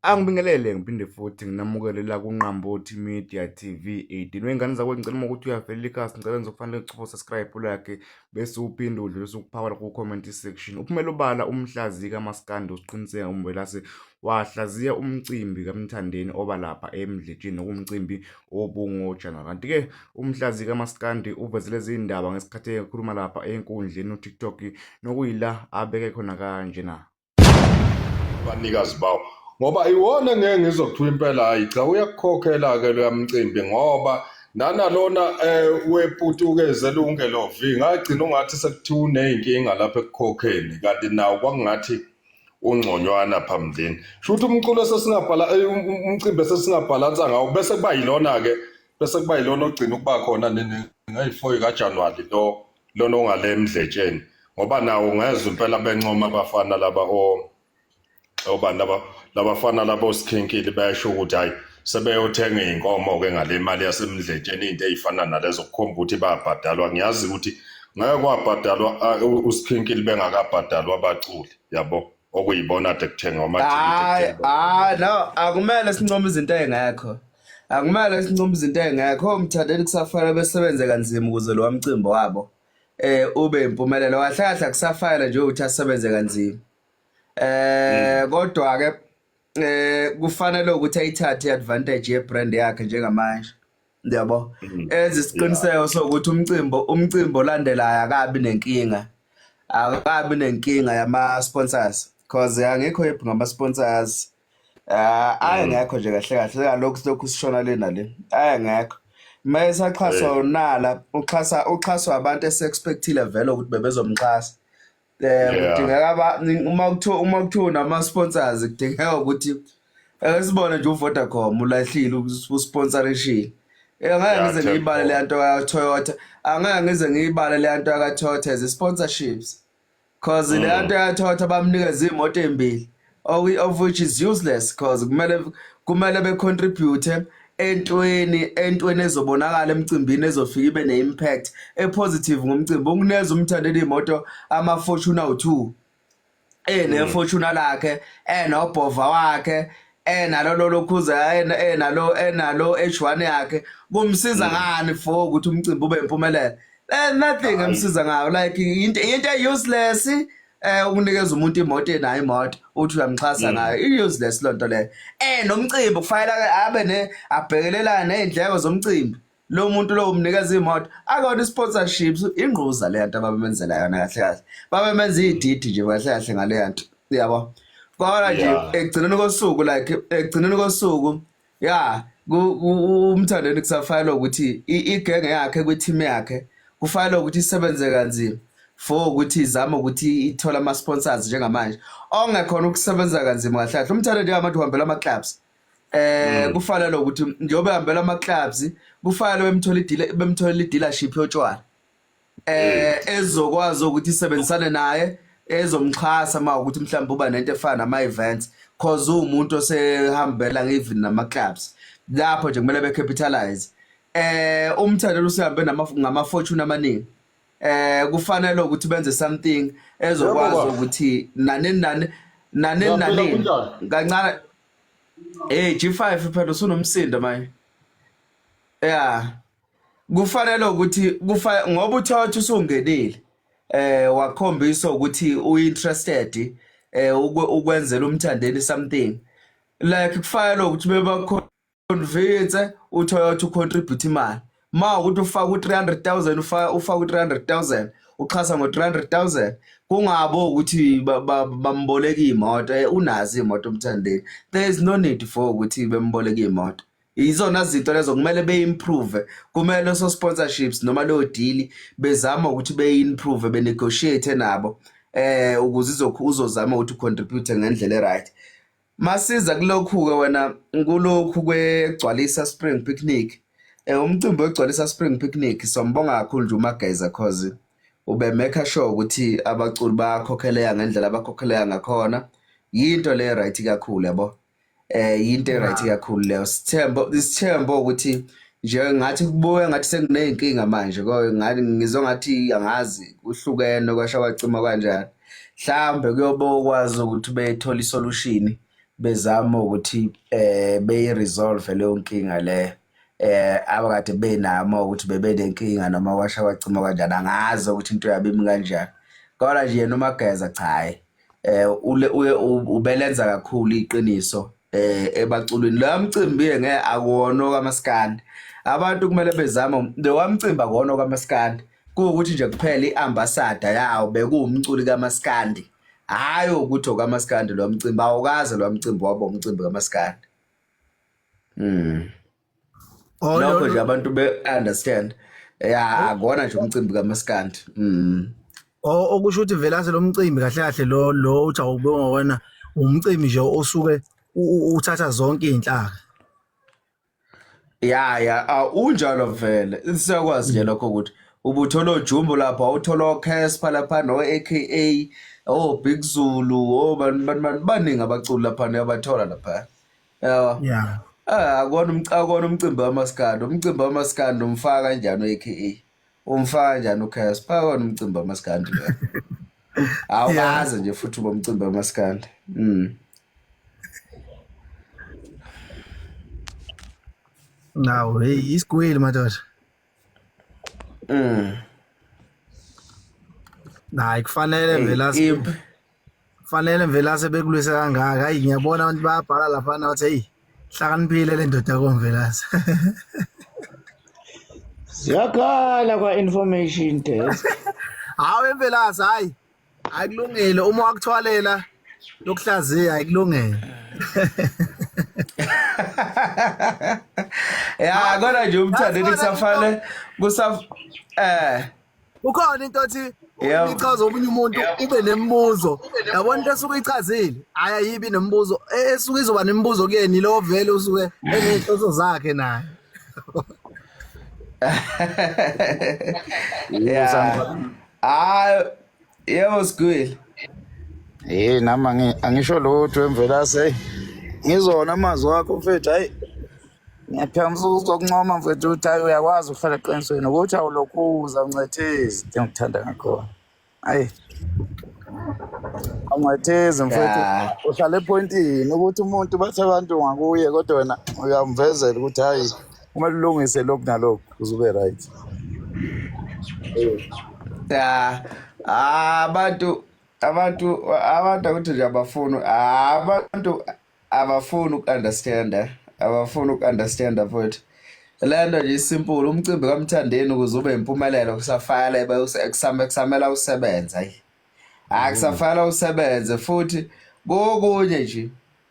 Angibingelele ngiphinde futhi nginamukele la kuNqambothi Media TV 18. Wey'ngane zakwethu, ngicela uma ukuthi uyavelela ikhasi, ngicela nje kufanele uchofe subscribe, like, bese uphinde udlulise ukuphawula ku-comment section. Uphumela obala umhlaziyi kaMaskandi uSiqiniseko Mvelase, wahlaziya umcimbi kaMthandeni oba lapha eMdletsheni, nokuwumcimbi obungoJanuwari. Kanti-ke umhlaziyi kaMaskandi uveze lezi ndaba ngesikhathi ekhuluma lapha enkundleni uTikTok, nokuyila abeke khona kanjena. Abanikazi bawo, ngoba iwona ngeke ngizwe kuthiwa impela, hayi cha, uyakukhokhela-ke loya mcimbi, ngoba nanalona wePutukezi elungelo V ngagcina ungathi sekuthiwa uney'nkinga lapha ekukhokheni, kanti nawo kwakungathi ungconywana phambilini. Sho ukuthi umculo esesingabhala, umcimbi esesingabhalansa ngawo bese kuba yilona-ke, bese kuba yilona ogcina ukuba khona nini, ngeyi-4 kaJanuwari, lo lona ongale emdletsheni, ngoba nawo ngezwe impela bencoma abafana laba, o obani laba, labafana laba osikhinkili, besho ukuthi hayi, sebeyothenga iy'nkomo-ke ngale mali yasemdletsheni, into ey'fana nalezo, kukhomba ukuthi bayabhadalwa. Ngiyazi ukuthi ngeke kwabhadalwa usikhinkili bengakabhadalwa abaculi, yabo, okuyibona ade kuthengwa amathikithi. Hayi. Ekuthengwa. Hayi, no, akumele sincome izinto ey'ngekho, akumele sincome izinto ey'ngekho. OMthandeni kusafanele besebenze kanzima ukuze lowa mcimbi wabo ube impumelelo. Kahle kahle akusafanele nje ukuthi asebenze kanzima, kodwa ke kufanele ukuthi ayithathe i-advantage ye-brand yakhe njengamanje, yabo, enze isiqiniseko sokuthi umcimbi olandelayo akabi nenkinga yama sponsors, because angikho happy ngama sponsors. Ayengekho nje kahle kahle, kalokhu lokhu sishona le nale, ayengekho. Mayesaxhaswa unala uxhasa, uxhaswa abantu ese-expectile vele ukuthi bebezomxhasa. Kudingeka uma kuthiwa nama sponsors, kudingeka ukuthi ake sibone nje uVodacom ulahlile usponsorishile. Angeke ngize ngiyibale le nto ka Toyota, angeke ngize ngiyibale le nto ka Toyota as sponsorships. Cause le nto ya Toyota bamnikeza imoto ezimbili, of which is useless, cause kumele be contribute entweni ezobonakala emcimbini, ezofika ibe ne-impact e-positive ngomcimbi. Ukuneza uMthandeni imoto ama-Fortuner awu-2, ene-Fortuner lakhe, enobhova wakhe, enalo lokhuza, enalo H1 yakhe, kumsiza ngani for ukuthi umcimbi ube impumelelo? Nothing emsiza ngayo. Like into useless ukunikeza umuntu imoto enayo imoto, uthi uyamxhasa ngayo, i useless lonto leyo. Nomcimbi kufanele abe ne abhekelelana nezindleko zomcimbi. Lo muntu lo umnikeza imoto, akona sponsorships, ingquza le nto ababemenzela yona. Kahle kahle babemenza ididi nje kahle kahle ngale nto, yabo. Kodwa nje ekugcineni kosuku, like ekugcineni kosuku, ya, uMthandeni kusafanele ukuthi igenge yakhe kwi-team yakhe kufanele ukuthi isebenze kanzima for ukuthi izame ukuthi ithole ama-sponsors njengamanje ongekhona ukusebenza kanzima. Kahle kahle uMthandeni njengamanje uhambela ama-clubs. Kufanele ukuthi njengoba ehambela ama-clubs, kufanele bemthole i-deal, bemthole i-dealership yotshwala ezokwazi ukuthi isebenzisane naye, ezomxhasa uma ukuthi mhlawumbe uba nento efana nama-events, cause uwumuntu osehambela even nama-clubs. Lapho nje kumele be-capitalize. UMthandeni usehambe ngama-Fortuner amaningi. Kufanele ukuthi benze something ezokwazi ukuthi nanini nani nanini Ngiyaphila, nanini. Kunjani? Kancane. Hey G5, phela usunomsindo manje. Yeah, kufanele ukuthi ngoba uThothi usungenile, wakhombisa ukuthi uinterested ukwenzela uMthandeni something, like kufanele ukuthi beba convince uToyota ucontribute imali. Ma ukuthi ufaka u300,000, ufaka u300,000, uxhasa ngo300,000, kungabo ukuthi bamboleka imoto. Unazo imoto uMthandeni, there is no need for ukuthi bemboleke imoto. Izona zinto lezo kumele be-improve, kumele so sponsorships noma leyo deal bezama ukuthi be-improve, be-negotiate nabo ukuze uzozama ukuthi ucontribute ngendlela e-right. Masiza kulokhu-ke wena, kulokhu kwegcwalisa Spring Picnic, umcimbi wegcwalisa Spring Picnic, sombonga kakhulu nje uMageza, cause ube make sure ukuthi abaculi bayakhokheleka ngendlela abakhokheleka ngakhona. Yinto le right kakhulu, yabo, yinto e-right kakhulu leyo. Sithembo, isithembo ukuthi nje ngathi kubuye ngathi sekuneyinkinga manje, kodwa ngathi ngizwe ngathi angazi kuhlukene, kwasha kwacima kanjani. Mhlambe kuyobe ukwazi ukuthi bethole isolution. bezama ukuthi beyi-resolve leyo nkinga leyo abakade benayo uma ukuthi bebenenkinga noma kwasha kwacima kanjani angazi ukuthi into yabo imi kanjani kodwa nje yena uMageza cha hhayi ule uye ubelenza kakhulu iqiniso ebaculweni lo mcimbi ngeke akuwona okamaskandi abantu kumele bezame lo mcimbi akuwona okamaskandi kuwukuthi nje kuphela i-ambassador yawo bekuwumculi kamaskandi hhayi ukuthi okamaskandi lo mcimbi awukaze lo mcimbi waba umcimbi kamaskandi. Oh, Lokho lo nje abantu be-understand ya akuwona nje umcimbi kamaskandi. Oh, okusho ukuthi Velase lo mcimbi kahle kahle lo lo uthi awubonga wena umcimbi nje osuke uthatha zonke izinhlaka. Ya ya unjalo vele siyakwazi nje lokho ukuthi ubuthola ojumbo lapha awuthola oCasper lapha no-AKA o Big Zulu o bani bani bani baningi abaculi lapha uyabathola lapha yabo. Yeah. Ah, akona umcimbi wamaskandi, umcimbi wamaskandi umfaka kanjani u-AKA, umfaka kanjani uCasper, akona umcimbi wamaskandi lo. Awukaze nje futhi ube umcimbi wamaskandi. Nawu, hey isigwili madoda. Hayi kufanele Hey, Mvelase impi. kufanele Mvelase bekulwise kangaka. Hayi ngiyabona abantu bayabhala lapha bathi hey hlakaniphile le ndoda koMvelase. Ziyakhala kwa-information desk. Hawu Mvelase hayi. Ayikulungile uma wakuthwalela lokuhlaziya ayikulungile. Ya kodwa nje umthandeni Yazi khona kusafane kusaf Kukhona into othi Yebo. ichaza omunye umuntu ube nemibuzo. Yabona into esuke ichazile. Hayi ayibi nemibuzo. Esuke izoba nemibuzo kuyena lo vele usuke eney'nhloso zakhe naye. Ya. Hayi yebo sigwili. Hey nami angisho lutho emvelase hey. Ngizona amazwi akho mfethu hayi. Ngiyaphakamisa ukuzokuncoma mfethu ukuthi hayi uyakwazi ukuhlala eqinisweni ukuthi awulokhuza uncethezi into engikuthanda ngakhona. Hayi. Awuncethezi mfethu Ya. uhlala epointini ukuthi umuntu bathi abantu ngakuye kodwa wena uyamvezela ukuthi hayi kumele ulungise lokhu nalokhu ukuze ube right. Ya. Abantu abantu abantu ukuthi nje abafuni abantu abafuni uku-understanda abafuni uku-understanda mfowethu. Le nto nje isimple umcimbi kaMthandeni ukuze ube impumelelo kusafayela kusamela usebenze hayi. Akusafayela usebenze futhi kokunye nje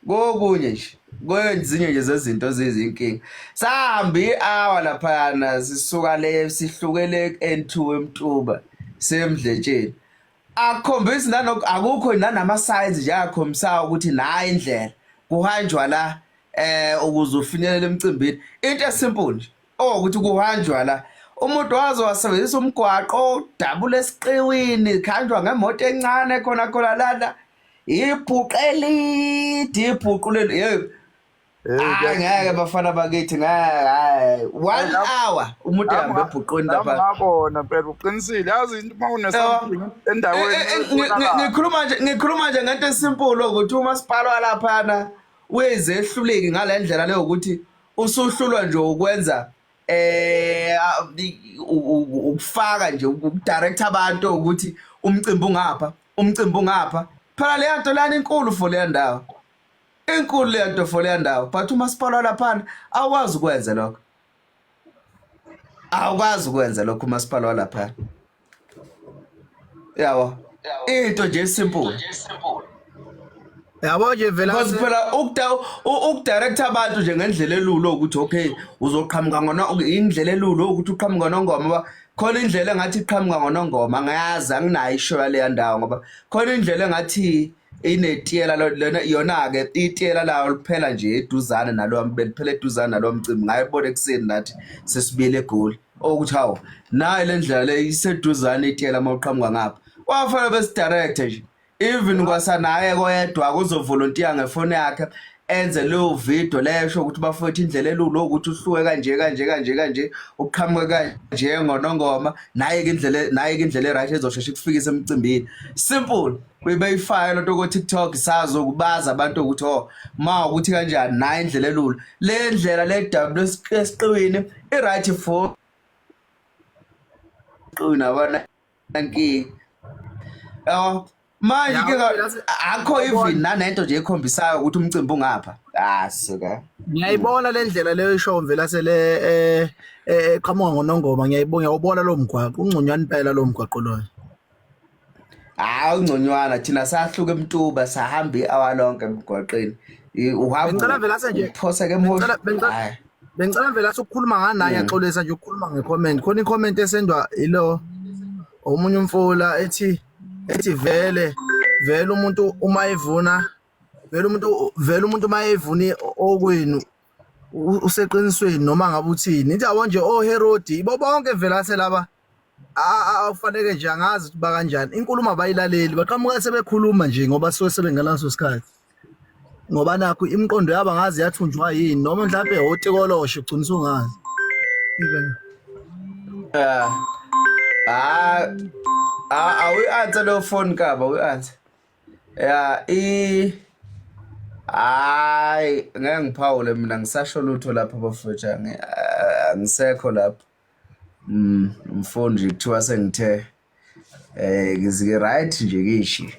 kokunye nje kwezinye nje zezinto eziyizinkinga. Sahamba i-hour laphayana sisuka le sihluke le ku-N2 eMtuba semdletsheni. Akukhombisi nanok akukho nanama signs nje akhombisayo ukuthi nayi indlela kuhanjwa la ukuze ufinyelele emcimbini. Into esimple nje ukuthi kuhanjwa la umuntu waze wasebenzisa umgwaqo udabula esiqiwini kuhanjwa ngemoto encane khona khona lana ibhuqe elide ibhuqu leli hey Hey ngeke bafana bakithi ngeke hayi 1 hour umuntu ehambe ebhuqweni Nami lapha. ngabona phela uqinisile yazi into uma une something endaweni Ngikhuluma nje ngikhuluma nje ngento esimple ukuthi umasipala walaphana uyezehluleki ngale ndlela leyo ukuthi usuhlulwa nje ukwenza ukufaka nje ukudirect abantu ukuthi umcimbi ungapha umcimbi ungapha phela leya nto lana inkulu for leya ndawo inkulu leya nto for leya ndawo but umasipala walaphana awukwazi ukwenza lokho awukwazi ukwenza lokho umasipala walaphana yabo into nje simple Yabo nje because Velase phela ukudirect abantu nje ngendlela elula ukuthi okay uzoqhamuka ngona indlela elula ukuthi uqhamuka nongoma ngoba khona indlela engathi iqhamuka ngonongoma angayazi anginayo ishow yaleya ndawo ngoba khona indlela engathi inetiyela lona yona-ke itiyela layo liphela nje eduzane nalowa beliphela eduzane nalowa mcimbi ngayibona ekuseni nathi sesibuyele eGoli okuthi hawu nayo le ndlela le iseduzane itiyela uma uqhamuka ngapha wafanele besidirecte nje even kwasanaye koyedwa kuzovolontiya ngefoni yakhe Enze leyo video leyo esho ukuthi bafowethu indlela elula ukuthi uhluke kanje kanje kanje kanje uqhamuke kanje ngonongoma naye ke indlela naye ke indlela eright ezosheshe ikufikise emcimbini simple beyifaka lento ko TikTok sazo kubaza abantu ukuthi oh ma ukuthi kanjani naye indlela elula le ndlela le W esiqiwini i right for qiwini abana nkinga yabo manje ke akho even nanento nje ekhombisayo ukuthi umcimbi ungapha ah suka ngiyayibona le ndlela leyo isho mvela sele eh, eh, eqhamuka ngonongoma ngiyayibona ngiyawubona lo mgwaqo ungconywana impela lo mgwaqo loyo Hayi ungconywana thina sahluka emtuba sahamba i-hour lonke emgwaqeni. Uhamba Bengicela Mvelase nje uphoseke emhosheni. Bengicela Hayi. bengicela Mvelase ukukhuluma nganaye ngiyaxolisa nje ukukhuluma ngecomment. Khona i-comment esendwa ilo omunye umfula ethi ethi vele vele umuntu uma evuna vele umuntu vele umuntu uma evuni okwenu useqinisweni noma ngabe uthini. Ithi yabo nje oHerodi ibo bonke Mvelase laba awufanele nje angazi ukuthi bakanjani inkulumo abayilaleli baqhamuka sebekhuluma nje ngoba suke sebengalaso sikhathi ngoba nakho imiqondo yabo angazi yathunjwa yini noma mhlawumbe otikoloshe ugcina usungazi even Ah. Ah, ah, awu-answer lo phone kaba, awu-answer. Ya, i hayi ngeke ngiphawule mina ngisasho lutho lapho bafowethu angisekho lapho. Mfo nje kuthiwa sengithe eh ngizike right nje kishi.